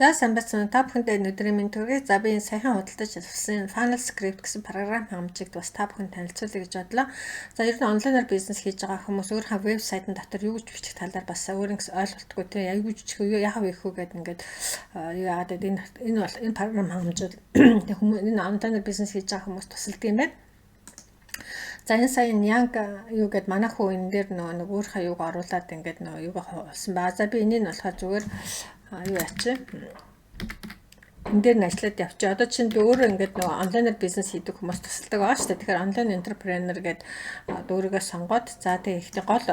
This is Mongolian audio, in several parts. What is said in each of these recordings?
За, сайн байцгаана уу? Та бүхэндээ энэ өдрийн мэнд хүргэе. За, би энэ саяхан худалдаж авсан Funnel Script гэсэн програм хангамжийг бас та бүхэнд танилцуулъя гэж бодлоо. За, ер нь онлайнаар бизнес хийж байгаа хүмүүс өөрийнхөө вебсайтын дотор юу гэж бичих талаар бас өөрийн гэсэн ойлголтгүй, тийм, юу гэж бичих вэ, яхав их үү гэдэг ингээд юу яагаад энэ энэ бол энэ програм хангамж бол хүмүүс энэ онлайнаар бизнес хийж байгаа хүмүүс тусалдаг юм байна. За, энэ сая Янг юу гэд манай хүү энэ дээр нөгөө нэг өөрийнхөө юуг оруулаад ингээд нөгөө юуг хуулсан ба. За, би энийг нь болохоор зүгээр юу яачих, энэ дээр нь ажиллаад явчих. Одоо чинь би өөрөө ингээд нөгөө онлайнаар бизнес хийдэг хүмүүс тусалдаг байгаа шүү дээ. Тэгэхээр online entrepreneur гэдэг өөрийгөө сонгоод, за, тэгээ ихтэй гол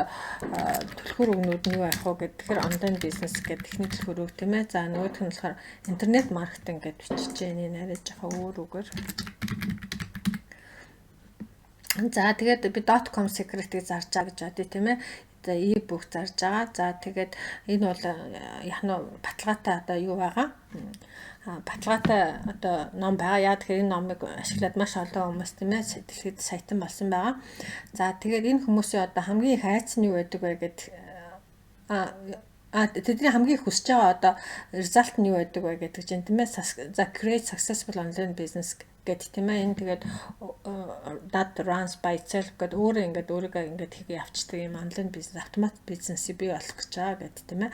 түлхүүр үгнүүд нь юу байх вэ гэдэг. Тэгэхээр online business гэдэг эхний түлхүүр үг, тийм ээ. За, нөгөөх нь болохоор интернет маркетинг гэдээ бичиж байна. Энэ арай жоохон өөр үгээр. За, тэгээд би .com secret-ийг зарж байгаа гэж бодъё, тийм ээ. За, e-book зарж байгаа. За, тэгээд энэ бол яг нь баталгаатай одоо юу байгаа? Баталгаатай одоо ном байгаа. Яа тэгэхээр энэ номыг ашиглаад маш олон хүмүүс, тийм ээ, дэлхийд саятан болсон байгаа. За, тэгээд энэ хүмүүсийн одоо хамгийн их айц нь юу байдаг вэ гэдэг, тэдний хамгийн их хүсэж байгаа одоо result нь юу байдаг вэ гэдэг чинь, тийм ээ. За, create successful online business гэд, тийм ээ. Энэ тэгээд that runs by itself гэд өөрөө ингээд өөрийгөө ингээд хийгээ явцдаг юм онлайн бизнес, автомат бизнесийг бий болгох гэж байгаа гэд, тийм ээ.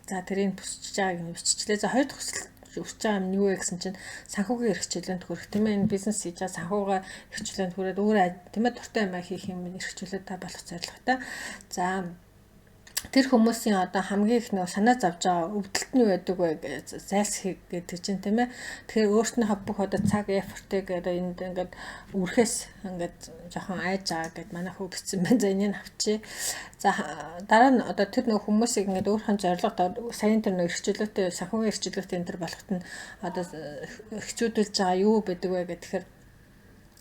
За, тэрийг хүсэж байгааг нь биччихлээ. За, хоёр дахь хүсэл өсөж байгаа юм нь юу вэ гэсэн чинь санхүүгийн эрх чөлөөнд хүрэх, тийм ээ. Энэ бизнес хийж байгаа санхүүгээ эрх чөлөөнд хүрээд өөрөө, тийм ээ, дуртай юм хийх юм эрх чөлөөтэй болох зорилготой. За, тэр хүмүүсийн одоо хамгийн их нөгөө санаа зовж байгаа өвдөлт нь юу байдаг вэ, зайлсхий гэдэг чинь, тийм ээ. Тэгэхээр өөрснийхөө бүх одоо цаг, effort-ыг одоо энд ингээд үрхээс ингээд жоохон айж байгаа гэд манай хүү бичсэн байна. За, энийг авчи. За, дараа нь одоо тэр нөгөө хүмүүсийг ингээд өөрийнхөө зорилгод саяын тэр нөгөө эрх чөлөөтэй, санхүүгийн эрх чөлөөтэй энэ төр болоход нь одоо хэцүүдүүлж байгаа юу байдаг вэ гэхээр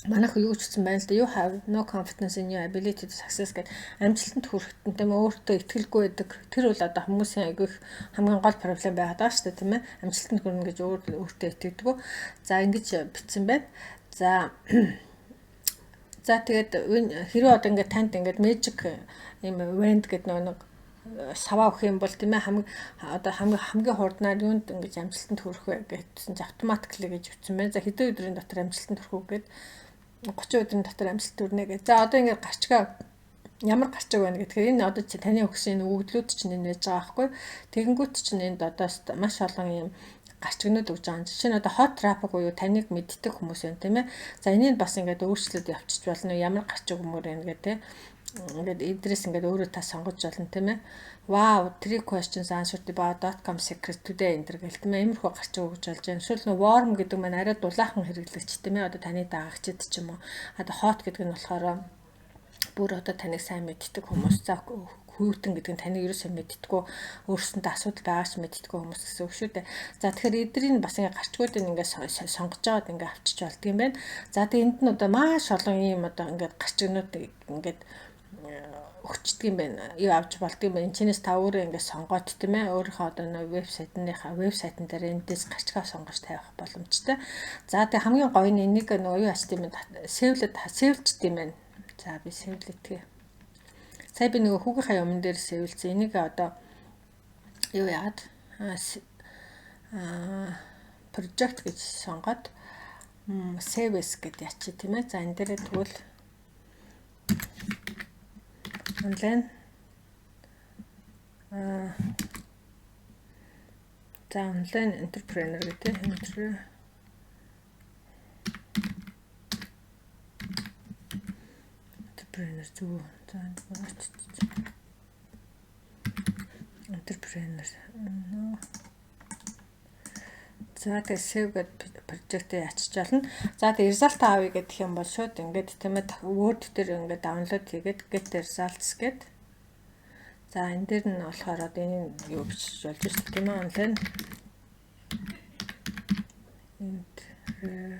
манайх юу ч гэсэн байна л да. You have no confidence in your ability to success гэдэг, амжилтанд хүрэхэд, тийм ээ, өөртөө итгэлгүй байдаг. Тэр бол одоо хүмүүсийн айгүй их хамгийн гол проблем байгаад байгаа шүү дээ, тийм ээ. Амжилтанд хүрнэ гэж өөр өөртөө итгэдэг. За, ингэж бичсэн байна. За, тэгээд хэрвээ одоо ингээд танд ингээд magic юм wand гэдэг нэг саваа өгөх юм бол, тийм ээ, хамгийн одоо хамгийн хамгийн хурднаар юунд ингэж амжилтанд хүрэх вэ гэсэн чинь automatically гэж бичсэн байна. За, хэдэн өдрийн дотор амжилтанд хүрэх үү гэд, 30 өдрийн дотор амжилт хүрнэ гэж. За, одоо ингээд гарчгаа ямар гарчиг байна гэхээр энэ одоо таны өгсөн энэ өгөгдлүүд чинь энэ байж байгаа байхгүй. Тэгэнгүүт чинь энд одоо маш олон юм гарчигнууд өгж байгаа. Жишээ нь одоо hot traffic буюу таныг мэддэг хүмүүс байна, тийм ээ. За, энийг бас ингээд өөрчлөлт явчих болно. Ямар гарчиг өмөр байна гэх, тийм, ингээд эдрээс ингээд өөрөө та сонгож болно, тийм ээ. Wow, three questions answered about .com secret today энэ гэл, тийм ээ, иймэрхүү гарчиг өгж болж байна. Эсвэл нөө warm гэдэг маань арай дулаахан хэрэглэгч, тийм ээ, одоо таны дагагчид ч юм уу. Одоо hot гэдэг нь болохоор бүр одоо таныг сайн мэддэг хүмүүс. За, хүйтэн гэдэг нь таныг ерөөсөө мэддэггүй, өөрсөндөө асуудал байгаач мэддэггүй хүмүүс гэсэн үг шүү дээ. За, тэгэхээр эдрийг бас ингээ гарчгуудыг ингээ сонгож аваад ингээ авчиж болдго юм байна. За, тэгээ энд нь одоо маш олон ийм одоо ингээд гарчигнууд ингээд өгчдөг юм байна. Юу авч болдго юм байна. Энэчнээс та өөрөө ингээд сонгоод, тийм ээ, өөрийнхөө одоо нөө вебсайтныхаа вебсайтн дээр эндээс гарчгаа сонгож тавих боломжтой. За, тэгээ хамгийн гоё нь энийг нөгөө юу ачт юм бэ? Save лээд save лчт юм байна. За, би save лэтгээ. Сая би нөгөө хүүгийнхаа юмн дээр save лсэн. Энийг одоо юу яагаад project гэж сонгоод save as гэдээ ячи, тийм ээ. За, энэ дээрээ тэгвэл онлайн за, онлайн entrepreneur гэдэг, entrepreneur зүг. За, entrepreneur. За, тэгээ save гэдэг project-ийг ачиж болно. За, тэгээ result авъя гэх юм бол шууд ингээд, тийм ээ, Word дээр ингээд download хийгээд get results гэд. За, энэ дээр нь болохоор одоо энэ юу бичиж болж шүү дээ, тийм ээ, онлайн энэ.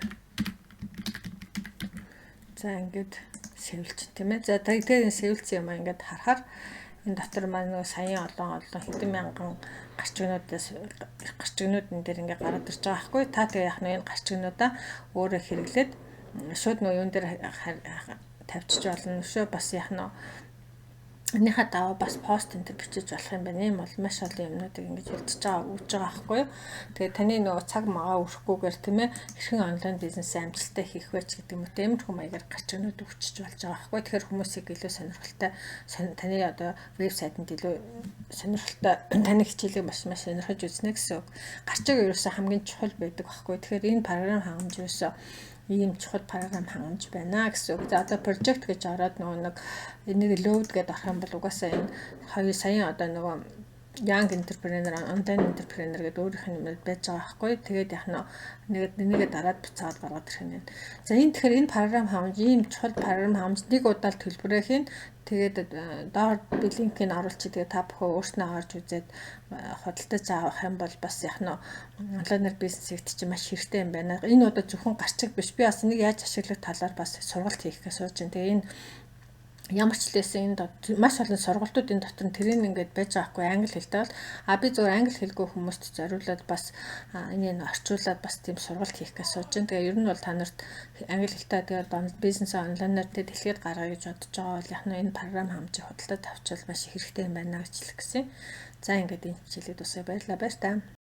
За, ингээд save лч, тийм ээ. За, тэгээд энэ save лсэн юм ингээд харахаар энэ дотор маань нөгөө саяын олон олон хэдэн мянган гарчигнуудаас гарчигнууд энэ дээр ингээ гараад ирж байгаа байхгүй. Та тэгээ яг нь энэ гарчигнуудаа өөрөө хэрэглээд шууд нөгөө юун дээр тавьчих болно. Өшөө бас яг нь Энийхээ даваа бас пост энэ төр бичиж болох юм байна. Ийм бол маш олон юмнуудыг ингэж үлдчихэж байгаа, өгж байгаа байхгүй юу. Тэгээд таны нөгөө цаг магаа өрөхгүйгээр, тийм ээ, хэрхэн онлайн бизнесээ амжилттай хийх вэ ч гэдэг юм уу. Тиймэрхүү маягаар гарч өгнөд өгчөж болж байгаа байхгүй. Тэгэхээр хүмүүсийг илүү сонирхолтой, таны одоо вебсайтанд илүү сонирхолтой, таны хичээлийг маш маш сонирхож үзнэ гэсэн үг. Гарчиг ерөөсөө хамгийн чухал байдаг байхгүй. Тэгэхээр энэ програм хангамж ерөөсөө ийм чухал програм хангамж байна гэсэн үг. За, одоо project гэж ороод нөгөө нэг энийг load гэдээ орох юм бол угаасаа энэ хоёр саяын одоо нөгөө Young Entrepreneur, Online Entrepreneur гэдэг өөрийнх нь юм байж байгаа байхгүй. Тэгээд яг нэг нэгээ дараад буцаад гаргаад ирэх юм. За, энэ тэгэхээр энэ програм хангамж, ийм чухал програм хангамж нэг удаа л төлбөрөө хийн. Тэгээд доор би линкийг оруулчих. Тэгээд та бүхэн өөрснөө орж үзээд худалдаж авах юм бол бас яг нь онлайнаар бизнес хийхэд чинь маш хэрэгтэй юм байна. Энэ удаа зөвхөн гарчиг биш. Би бас энийг яаж ашиглах талаар бас сургалт хийх гэж сууж байна. Тэгээ энэ ямар ч лээсэн энэ маш олон сургалтууд энэ дотор нь тэрийг ингээд байж байгаа хгүй, англи хэлтэй бол би зөвхөн англи хэлгүй хүмүүст зориулаад бас энийг орчуулад бас тийм сургалт хийх гэж сууж байна. Тэгээ ер нь бол та нарт англи хэлтэй, тэгээд бизнес онлайнаар тэ дэлхийд гаргая гэж бодож байгаа бол яг нь энэ програм хамжиг худалдаад авчвал маш их хэрэгтэй юм байна гэж хэлэх гэсэн. За, ингээд энэ хичээлийг дуусгая. Баярлалаа. Баяр таа.